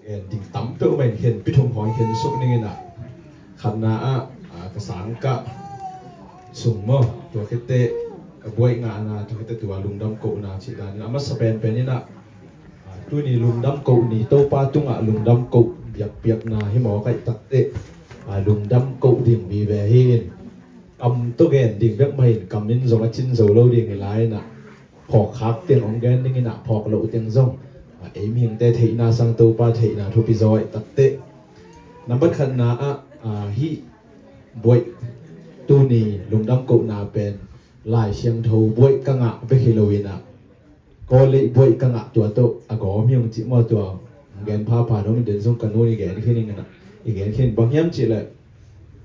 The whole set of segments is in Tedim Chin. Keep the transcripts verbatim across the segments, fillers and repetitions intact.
Khen ding tam peuhmah in khen pi thum khawng khen suk ning in ah, khatna ah, ah, ka sangkah sung maw, tua khit teh ka buaih ngahna, tua khit teh tua lungdam kohna cih dan in a masa penpen in ah, ah, tuni lungdam koh ni, Topa tungah lungdam koh biakpiakna hi maw, kaih tak teh, ah, lungdam koh ding vive hi in, kam tawh gen ding bek mah in, kam in zong a cin zo lo ding hi lai in ah, phawk khak teng hong gen ning in ah, phawk loh teng zong, ah, ei mihingte theihna sang Topa theihna thupi zaw ih tak teh. Nambat khatna ah, ah, hih buaih, tuni lungdam kohna pen Lai Siangtho buaih ka ngah bek hi lo in ah, Kawlei buaih ka ngah tua tawh a gawm hi ung cih maw, tua gen phapha nuam in den zong ka nu in i gen khin ing in ah, i gen khin bang hiam cih leh,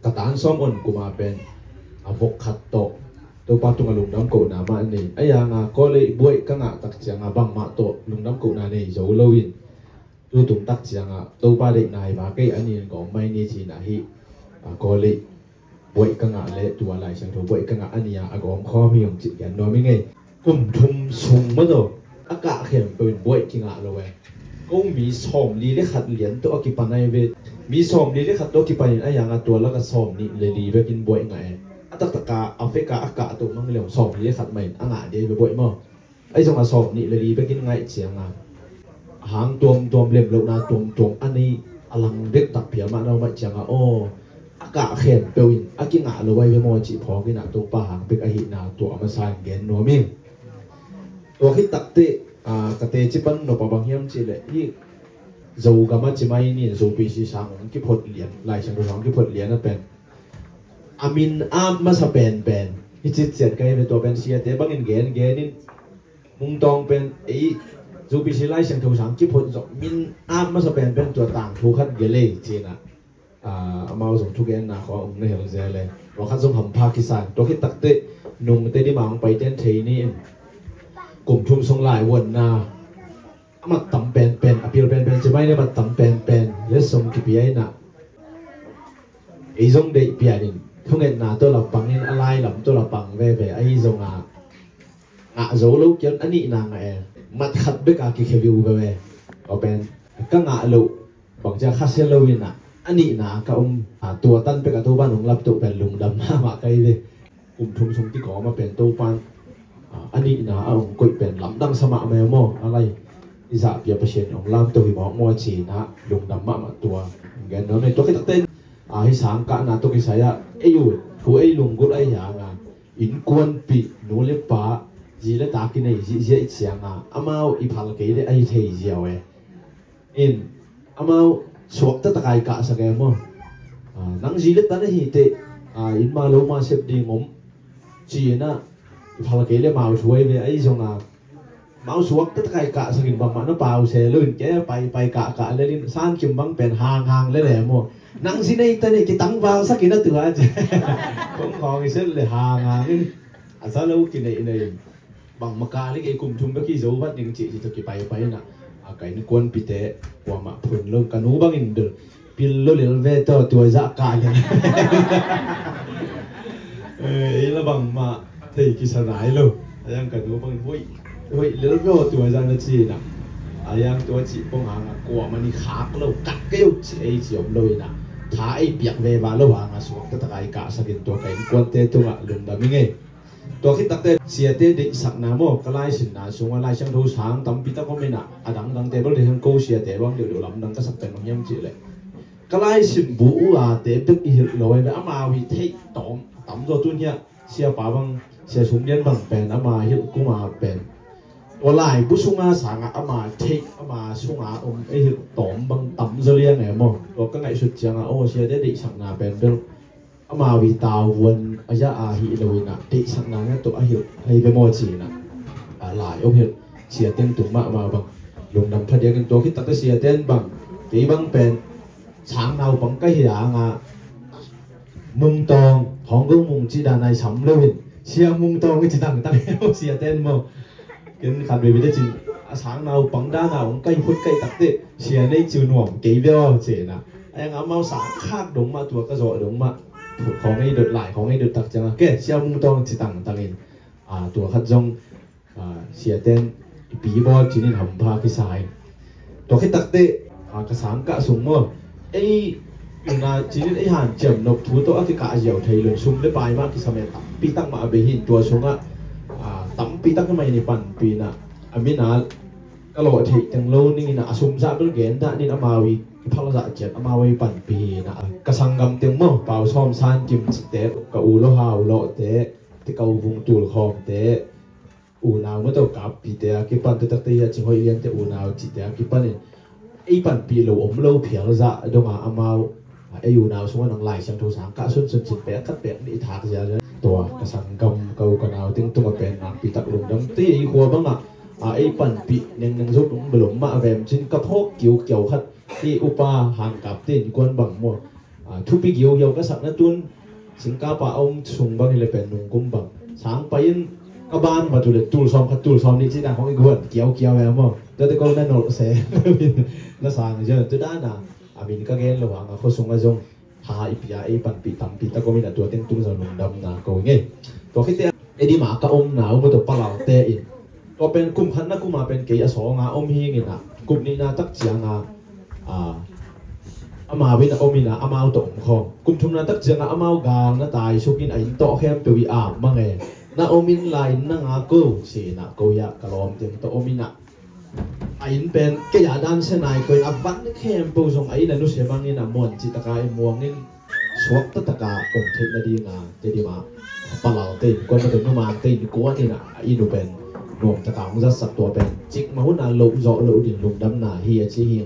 ka tan sawm on kum a pen a vok khat tawh Topa tungah lungdam kohna mah nei. Ahi hang a Kawlei buaih ka ngah tak ciang a bangmah tawh lungdam kohna nei zo lo in, tutung tak ciang a Topa deihna hi va kei a ni in gawm mai ni ci in ah hih, ah, Kawlei buaih ka ngah leh tua Lai Siangtho buaih ka ngah a ni a a gawm khawm hi ung cih gen nuam ing ei. Kum thum sung maw tawh a kah khempeuh in buaih kingah lo e. Ko mi sawmli le khat lian tawh a kipan ahi ve. Mi sawmli le khat tawh a kipan in ahi hang a tua lak a sawmnih le li bek in buaih ngah e. A taktak a, a fek a, a kah tawh mang le hong sawmli le khat mah in a ngah ding ahi ve buaih maw. Ahi zong a sawmnih le li bek in ngaih ciang a, a hang tuamtuam, lem lohna tuamtuam a nei a lang bek tak phial mah na om ahih ciang a, aw, a kah khempeuh in a kingah lo ahi ve maw cih phawk in ah Topa hang bek ahihna tua a masa in gen nuam ing. Tua khit tak teh, ah, ka teci pan nop a bang hiam cih leh, hih Zogam a ci mai ni, Zo P C sang hong kiphot lian, Lai Siangtho sang hong kiphot lian a pen a min ap masa penpen hi citciat ka hi ve, tua pen siate bangin gengen in, Mungtawng pen ei Zo P C Lai Siangtho sang kiphot zawh min ap masa penpen tua tangthu khat gelh ei ci in ah, ah, amau zong thugenna khawng a om na hel zel e. Tua khat zong hampha kisa in, tua khit tak teh nungte dim a hong paite in thei ni in, kum thum sung lai vuanna a mat tam penpen, a pil penpen ci mai ni, a mat tam penpen letsong kipia in ah, ei zong deih pian in, thungetna tawh la pang in, a lai lam tawh la pang veve, ahi zong a ngah zo lo kian a nihna ngah e. Mat khat bek a kikhia viu veve. Tua pen ka ngah loh bang cia khasia lo in ah, a nihna ka om, a, tua tan pek a Topa nong laptoh pen lungdam mahmah ka hi ve. Kum thum sung kikawm a pen Topa in, a, a nihna a hong koih pen lamdang sa mahmah e maw. A lai i zahpih a Pasian in hong lamto hi mawkmawk a ci in ah lungdam mahmah tua gen nuam e. Tua khit tak teh, a, hih sangkahna tawh kisai ah ei uh thu ei lunggulh ahi hang a, innkuanpih, nu le pa, zi le ta kinei zihziah i ciang a, amau i phal kei leh ahi thei ziau e. In, amau suakta tak a i kahsak e maw. A, nang zi le ta na hi teh, a, inn ma lo ma sep ding om ci in ah, i phal kei leh mau thu ahi ve, ahi zong a, mau suakta tak a i kahsak in bangmah na pau se lo in, kei a pai pai kah kah lel in, San Kim bang pen hang hang lel e maw. Nang zi nei ta ni, kitangvalsak in a tua ci. Kong khawng i set leh hang hang in, a za lo kinei nei in. Bangmah kah leh kei kum thum bek hi zo vat ning ci ci tawh kipaipai in ah, a, ka innkuanpihte kuamah phun lo, ka nu bangin bel pil lo lel ve tawh, tua zah kah lel. Eh, ei la bangmah thei kisa nai lo. A yang ka nu bangin hoih, hoih lel ve aw tua zah na ci in ah. A yang tua cih pong hang a kuamah in khak lo, kah kei uh ci ei ci om lo in ah, tha ei piak ve va lo hang a suakta tak a i kahsak in tua ka innkuante tungah lungdam ing ei. Tua khit tak teh siate deihsakna maw, ka laisinna sung a Lai Siangtho sang tampi tak om in ah, a dangdangte bel deih hang, ko siate bang deuhdeuh lamdang ka sak pen bang hiam cih leh, ka laisin bu uh a te bek i hilh lo ahi ve, amau i theih tawm tam zaw. Tun hiah siapa bang, Sia Sum Lian bang pen ama hilh kum a pen, tua laibu sung a sang a ama theih, ama sung a om i hilh tawm bang tam zaw liang e maw. Tua ka ngaihsut ciang a, aw, siate deihsakna pen bel amau i tau vuan a zah a hi lo in ah, deihsakna ngiat tawh a hilh hi ve maw ci in ah, a lai om hilh siate tung mahmah bang lungdam phadiak in. Tua khit tak teh siate in bang, kei bang pen sang naupang ka hi hang a, Mungtawng, Thawng Go Mung ci dan a i sam lo in, Sia Mungtawng i ci tangtang hi lo siate in maw. Ken khat veve te cin, a sang naupang dan a hong kai phut kai tak teh, sia nei ciu nuam kei ve aw ci in ah. A yang amau sang khak dong mah, tua ka zawh dong mah, khawng ei dot lai, khawng ei dot tak ciang a, ke, Sia Mungtawng ci tangtang in, a, tua khat zong, a, siate in i pi bawl cin in hampha kisa in. Tua khit tak teh, Ka sangkah sung maw, ei, na cinin ei hanciam nop thu tawh a kikah ziau thei lo, sum le pai mah kisam e, tampi tak mah a bei hi. Tua sungah, a, tampi tak mah in i panpih na, a min a ka lawh theih teng lo ning in a, a sum zah bel gen dah ning, amau i phal zah ciat amau i panpih hi na. Ka sanggam teng maw, Pau Sawm, San Kim cite, ka u Lo Hau Lawhte, Tikau Vung Tul Khawmte, unau maw tawh Kappite a kipan, tutakte hi a Cing Hoih Liante unau cite a kipan in ei panpih lo om lo phial zah dong a, amau, a, ei unau sungah nang Lai Siangtho sangkah sunsun cin pek khat pek nih i thak ziau ziau. Tua ka sanggam, ka u ka nau teng tungah pen nakpi tak lungdam te, ei khua bangah, a, ei panpih nengneng zo tung bel om mah vem cin, ka phawk kiukiau khat, i upa Hang Kapte innkuan bang maw, a, thupi giaugiau ka sakna tun singkapa a om sung bang hi le pen nungkum bang sang pai in ka ban vat uh le tul sawm khat tul sawm nih cih dan hong i guan kiaukiau e maw. Tuate ko na nolh se na sang ziau tu dan a, a min ka gen lo hang a khua sungah zong tha i pia, ei panpih tampi tak om in a, tua teng tung zong lungdamna ko i ngei. Tua khit teh Edim a ka omna uh maw tawh Palaute in, tua pen kum khatna kum a pen kei a sawng a om hi ing in a, kum nihna tak ciang a, a, amau in a om in a, amau tawh om khawm. Kum thumna tak ciang a amau gal na tai suk in a inn tawh khempeuh i ap mang e. Na om in la, inn na ngak o, ci in a ko hi a, ka lawm teng tawh om in a, a inn pen kei a dan se nai ko in a, van khempeuh zong a inn a nusia bang in a, muan cih tak a i muang in suakta tak a om theih nading a, Tedim a Palaute innkuan maw tawh Numante innkuan in a, a inn uh pen nuam tak a hong zatsak, tua pen cikmah hun a loh zawh loh ding lungdamna hi a ci hi.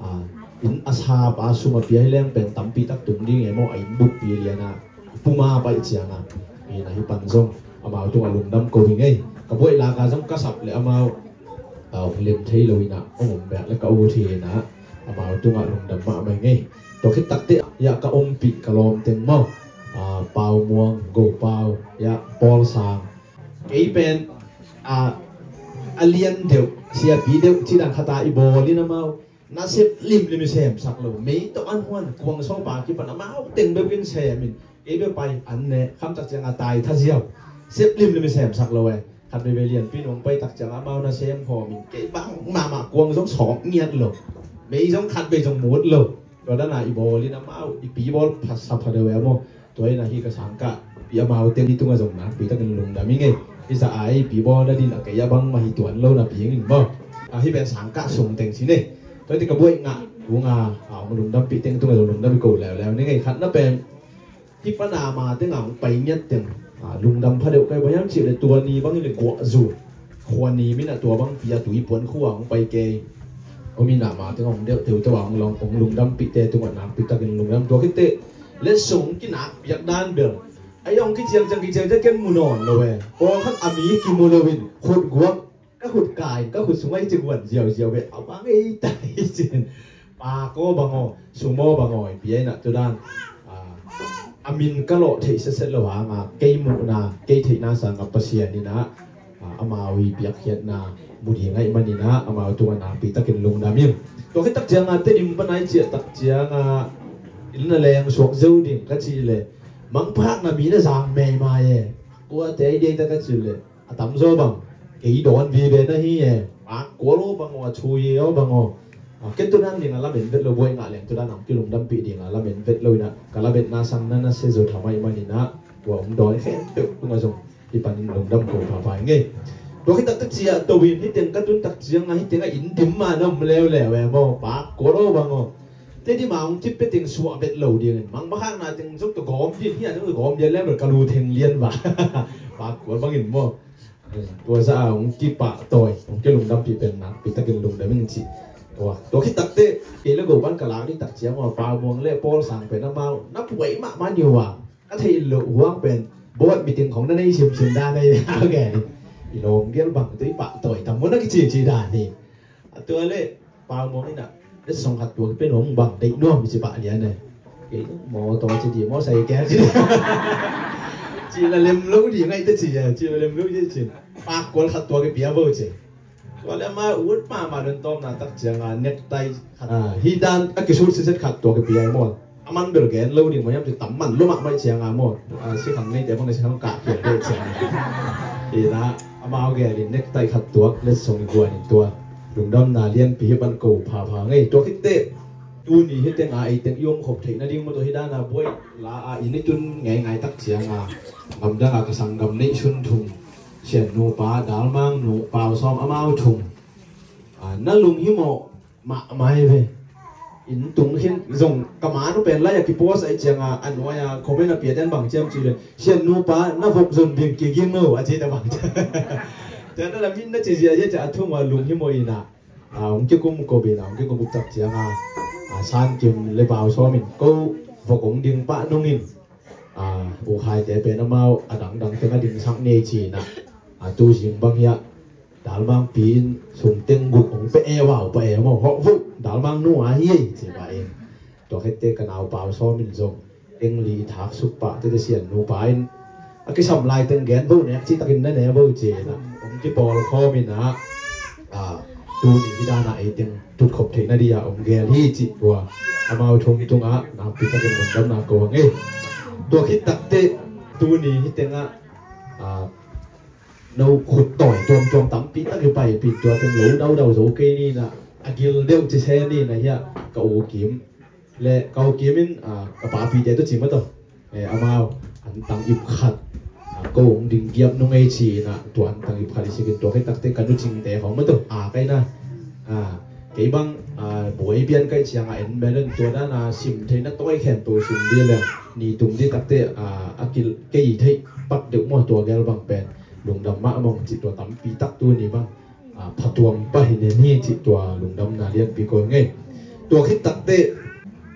A, inn a sap a sum a pia hi leng pen tampi tak tung ding e maw, a inn buppi lian a puma paih ciang a, hi na, hih pan zong amau tungah lungdam ko hi ngei. Ka buaih lak a zong ka sap le amau, a, hong lem thei lo in a, hong om bek le ka ut hi in a, amau tungah lungdam mahmah hi ngei. Tua khit tak teh, ya, ka ompih ka lawm teng maw, a, Pau Muang, Go Pau, ya, Paul Sang. Kei pen, a, a lian deuh, siapi deuh cih dan khat a i bawl in amau nasep limlim i semsak lo. Mei tawh an huan kuang sawm pa kipan amau teng beuh in sem in, kei beuh pai an ne, kham tak ciang a tai tha ziau. Sep limlim i semsak lo e. Khat veivei lianpi in hong pai tak ciang amau na sem khawm in, kei bang mahmah kuang zong sawm ngiat lo. Mei zong khat vei zong mut lo. Tua dan a i bawl in amau, i pi bawl pha sa pha deuh e maw. Tua in a hih ka sangkah pi amau teng i tungah zong nakpi takin lungdam i ngei. Hih zah a i pi bawl na din a kei a bangmah hi tuan lo na pi ing in maw. A, hih pen sangkah sung teng ci nei. Tua i ti ka buaih ngah kung a, a, hong lungdampih teng tungah zong lungdam i ko leuleu ni ngei. Khatna pen hih pan a ma teng a hong pai ngiat teng, a, lungdam pha deuh kai bang hiam cih le tua ni bang hi le guah zu khua ni min a, tua bang pi a Tuipuan khua hong pai kei. Hong min a ma teng hong deuh teuh teuh a hong long, hong lungdampih te tungah nakpi takin lungdam. Tua khit teh letsong kinak piak dan bel, ai, hong kiciang ciang kiciang ciang ken mu nawn lo e. Pawlkhat a mi kimu lo in khut guak, ka khut kai, ka khut sungah i ci guan ziauziau e, a bang ei tai cin. Pak aw bang aw, sum aw bang aw, i pia in a tu dan, a, a min ka lawh theih setset lo hang a, kei muhna, kei theihna sang a Pasian in a, a, amau i piakkhiatna mu ding ahih manin a, amau tungah nakpi takin lungdam ing. Tua khit tak ciang a Tedim pan a i ciah tak ciang a, inn na leng suak zo ding ka cih le, mangphakna mi na zang meimai e. Kuate ai dei ta ka cih le, a tamzaw bang kei dawn vive na hi e. Pak kual aw bang aw, a chui aw bang aw. A, ken tu dan ding a lamen vet lo, buai ngah leng tu dan a kilungdampih ding a lamen vet lo in a, ka lametna sang na na sia zo thamai manin a, tua hong dawn khempeuh tungah zong hih panin lungdam ko phaphai ngei. Tua khit tak tak ciah to in, hih teng ka tun tak ciang a, hih teng a inn dim ma na om leuleu e maw. Pak kual aw bang aw. Tedim a hong kip pia teng suah vet lo ding in, mangbakhakna teng zong tawh gawm ding, hih a zong tawh gawm ding leuleu, ka lu theng lian va. Pak kual bangin maw. Tua zah a hong kipahtawi, hong kilungdampih pen nakpi takin lungdam ing ci. Tua, tua khit tak teh kei le Go pan ka lak ding tak ciang ua, Pau Muang le Paul Sang pen amau na puai mahmah ni ua. Ka theih loh huang pen board meeting khong na nei simsim dan ei a gen. I lawm gel bang tui pahtawi tam mun a kici ci dan hi. A tua le Pau Muang in a, letsong khat tua kipen hong bang deih nuam i ci pah lian e. Kei maw tawh ci di, maw sai kei ci di. Ci la lem lo di ngai te ci e, ci la lem lo di ci. Pak kual khat tua kipia bo ci. Tua le ama ut mahmah don tawmna tak ciang a necktie khat, a, hi dan a kisut siset khat tua kipia i maw. A man bel gen lo ding maw hiam ci, tam man lo mahmah i ciang a maw. A, si khang nei te bang le si khang kah pian te ciang a. Hi na, amau gen in necktie khat tuak letsong i guan in tua. Lungdamna lianpi hi pan ko phapha ngei. Tua khit teh tuni hi teng a ei teng i om khop theih nading maw, tua hi dan a buai la a inn i tun ngeingai tak ciang a, gamdang a ka sanggam neih sun thum, Sian nupa, Dalmang nu, Pau Sawm amau thum. A, na lunghimawh mahmah hi ve. Inn tung khin zong ka ma nu pen lai a kipost ahih ciang a, a nuai a comment a pia ten bang ci hiam cih leh, Sian nupa na vok zon ding kiging lo a ci ta bang. Tua na la min na ci ziahziah ciang a thum a lunghimawh in a, a, hong kikum kop in a, hong kikum kop tak ciang a, a, San Kim le Pau Sawm in ko vok hong ding pah nung in, a, U Khai te pen amau a dangdang teng a dingsak ni ci in a, a, tu zing bang hiah Dalmang pi in sum teng guk hong pia e, vau pah e maw, hawh vuk, Dalmang nu a hi ei ci pah in. Tua khit teh ka nau Pau Sawm in zong teng li thak suk pah teh, Sian nupa in a kisam lai teng gen vo, nek cih takin na ne vo ci in a, hong kipawl khawm in a, a, tuni hi dan a ei teng tut khop theih nading a hong gel hi cih tua amau thum tungah nakpi takin lungdamna ko hang e. Tua khit tak teh tuni hi teng ah, a, no khut tawi tuamtuam tampi tak i paipih, tua teng lo daudau zo kei ni in a, a gil deuh ci se ni in a, hiah ka U Kim le, ka U Kim in, a, ka papi te tawh ci maw tawh, e, amau an tang ip khat, a, ko hong ding giap nung ei ci in a, tua an tang ip khat i sik in, tua khit tak teh ka nu Cing te khawng maw tawh, a, kai na, a, kei bang, a, buai pian ka hih ciang a, en bel in tua dan a sim theih na tawi khempeuh sim ding leng, ni tum ding tak teh, a, a kil kei theih pak deuh maw, tua gel bang pen lungdam mahmah ung cih tua tampi tak tuni bang, a, phatuam pah hi nen hi cih tua lungdamna lianpi ko ngei. Tua khit tak teh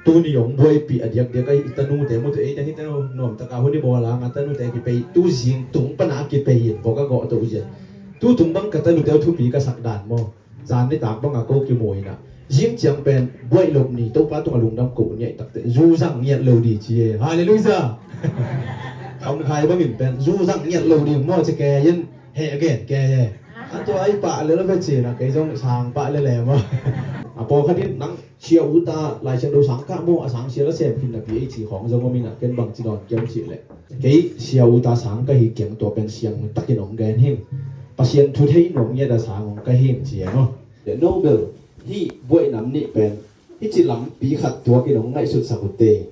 tuni hong buaipih a diakdiak a, i tanu te maw tawh, ei te hi tanu nuam tak a hun i bawl a, a tanu te kipei, tu zing tung pan a kipei in vok a gawh to uh zian. Tu tung bang ka tanu te uh thupi ka sak dan maw, zan nitak bang a ko kimu in a, zing ciang pen buaih loh ni, Topa tungah lungdam ko ngiat tak teh, zu zang ngiat lo ding ci e. Halleluiah. Kham Khai bang in pen zu zang ngiat lo ding maw ci kei in, heh gen kei e. A tua a i pah lel ve ci in a, kei zong sang pah lel e maw. A pawlkhat in nang sia ut a Lai Siangtho sang kah maw, a sang sia la sem khin napi ei ci khawng zong om in a, ken bang ci dawn kiam cih leh, kei sia ut a sang ka hi keng, tua pen siang takin hong gen hing. Pasian thu thei nuam ngiat a sang hong ka hing ci e maw. Nobel hih buaih nam nih pen hih ci lampi khat tuak in hong ngaihsutsak uh teh,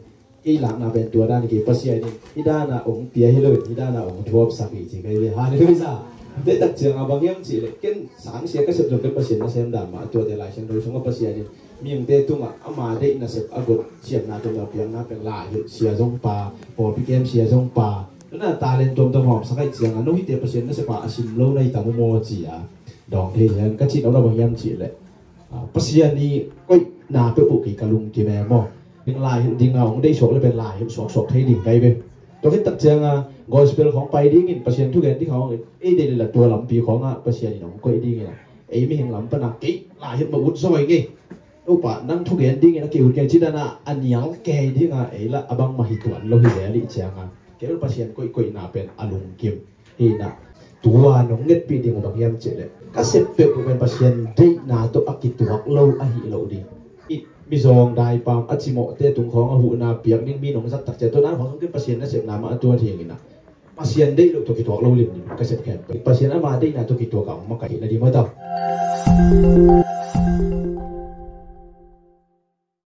kei lakna pen tua dan hi kei, Pasian in hih dan a hong pia hi lo in, hih dan a hong thuapsak hi ci kei ve. Halleluiah. Tua tak ciang a bang hiam cih leh, ken sang sia ka sep zong ken Pasian nasem dan mah, tuate Lai Siangtho sungah Pasian in mihingte tungah ama deih nasep a got siamna tungah piakna pen lai hilh sia zong pha, pawlpi kem sia zong pha, na talent tuamtuam hawmsak ahih ciang a, no hihte Pasian nasep a a sim lo na hi tam uh maw ci a, dawng thei hian ka cih nopna bang hiam cih leh, a, Pasian i koihna peuhpeuh kei ka lungkim e maw. Ding lai hilh ding a hong deih suak le pen lai hilh suaksuak thei ding kai ve. Tua khit tak ciang a gospel khawng pai ding in, Pasian thugen ding khawng in ei deih le la tua lampi khawng ah Pasian in hong koih ding in a, ei mihing lam pan a kei lai hilh mah ut zaw ing ei. Topa nang thugen ding in a kei ut kei ci dan a, a nial kei ding a, ei lah a bangmah hi tuan lo hi lel ih ciang a, kei bel Pasian koihkoihna pen a lungkim hi in a. Tua nong ngetpih ding uh bang hiam cih leh, ka sep peuhpeuh pen Pasian deihna tawh a kituak lo ahi lo ding. I mizawng daipam a cimawhte tung khawng a huhna piak ding mi nong zat tak ciang, tua dan khawng zong ken Pasian nasepna mah a tuat hi ing in a, Pasian deih loh tawh kituak lo limlim ka sep khempeuh Pasian ama deihna tawh kituak a hong makaih na ding maw tau.